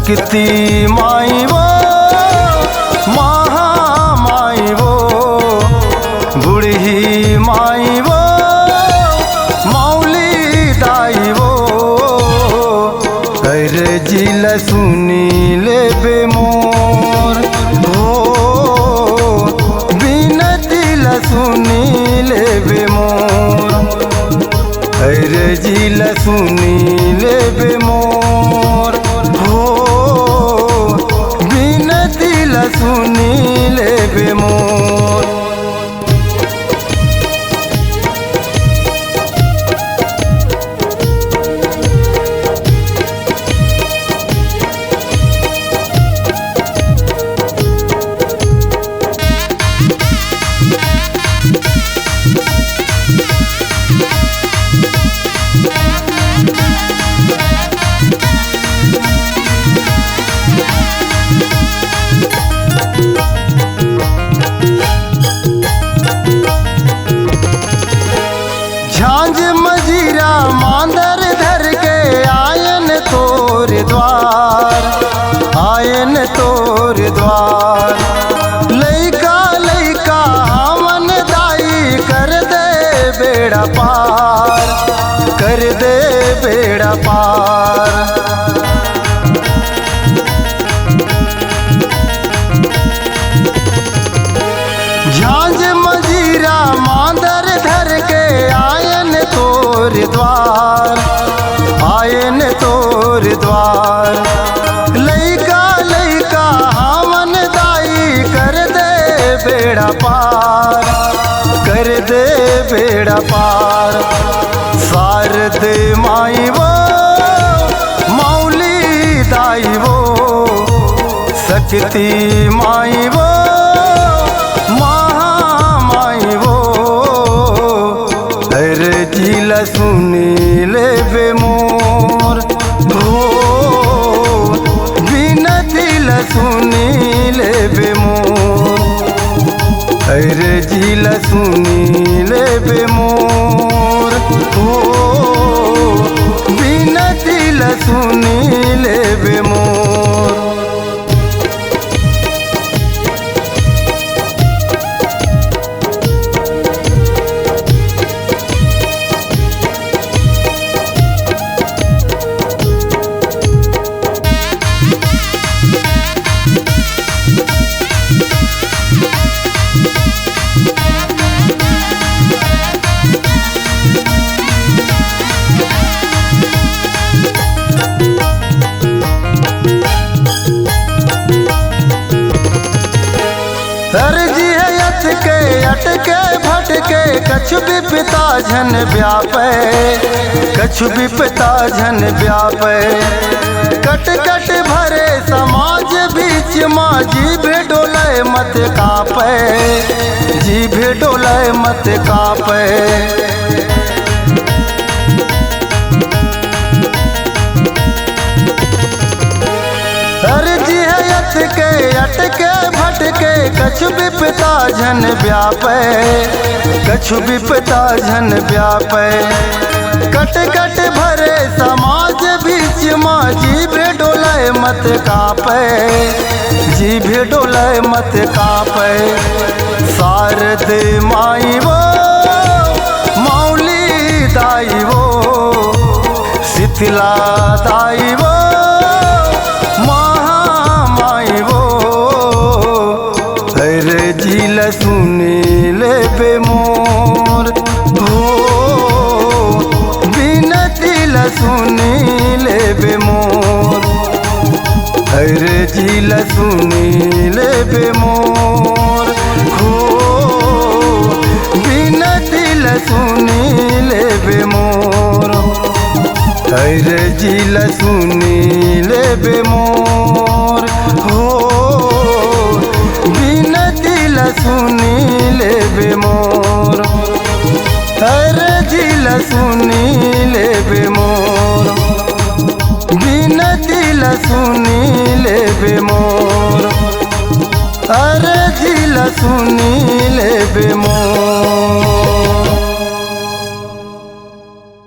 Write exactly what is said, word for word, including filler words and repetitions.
शक्ति माई वो, महामाई वो, बूढ़ी माई वो, मौली दाई वो, अरजी ल सुनी लेबे मोर हो, बिनती ल सुनी लेबे मोर। अरजी ल सुनी लेबे मोर हो, बिनती ल सुनी लेबे मोर। झांझ मजीरा मांदर धर के आयन तोर द्वार, आयन तोर द्वार। लइका लइका हवन दाई, कर दे बेड़ा पार, कर दे बेड़ा पार। झांझ मजीरा मांदर धर के आयन तोर द्वार, आयन तोर द्वार। लइका लइका हवन दाई, कर दे बेड़ा पार, कर दे बेड़ा पार। शारद माई वो, मौली दाई वो, शक्ति माई वो, महामाई वो, अरजी ल सुनी लेबे मोर हो, बिनती ल सुनी लेबे मोर। अरजी ल सुनी लेबे मोर हो, बिनती ल सुनी लेबे मोर। अरजी हे अटके, अटके भटके, कछु बिपता झन व्यापे, कछु बिपता झन व्यापे। कट कट भरे समाज बीच मा, जीभ डोले मत कापे, जीभ डोले मत कापे। अरजी हे अटके, अटके भटके, कछु बिपता झन व्यापे, कछु बिपता झन व्यापे। कट कट भरे समाज बीच मा, जीभ डोले मत कापे, जीभ डोले मत कापे। शारद माई वो, मौली दाई वो, शीतला दाई वो, महामाई वो, अरजी ल सुनी लेबे मोर हो, बिनती ल सुनी लेबे मोर। अरजी ल सुनी लेबे मोर हो, बिनती ल सुनी लेबे मोर। अरजी ल सुनी लेबे मोर हो, बिनती ल सुनी लेबे मोर। अरजी ल सुनी लेबे मोर, बिनती ल सुनी लेबे मोर। अरजी ल सुनी लेबे मोर।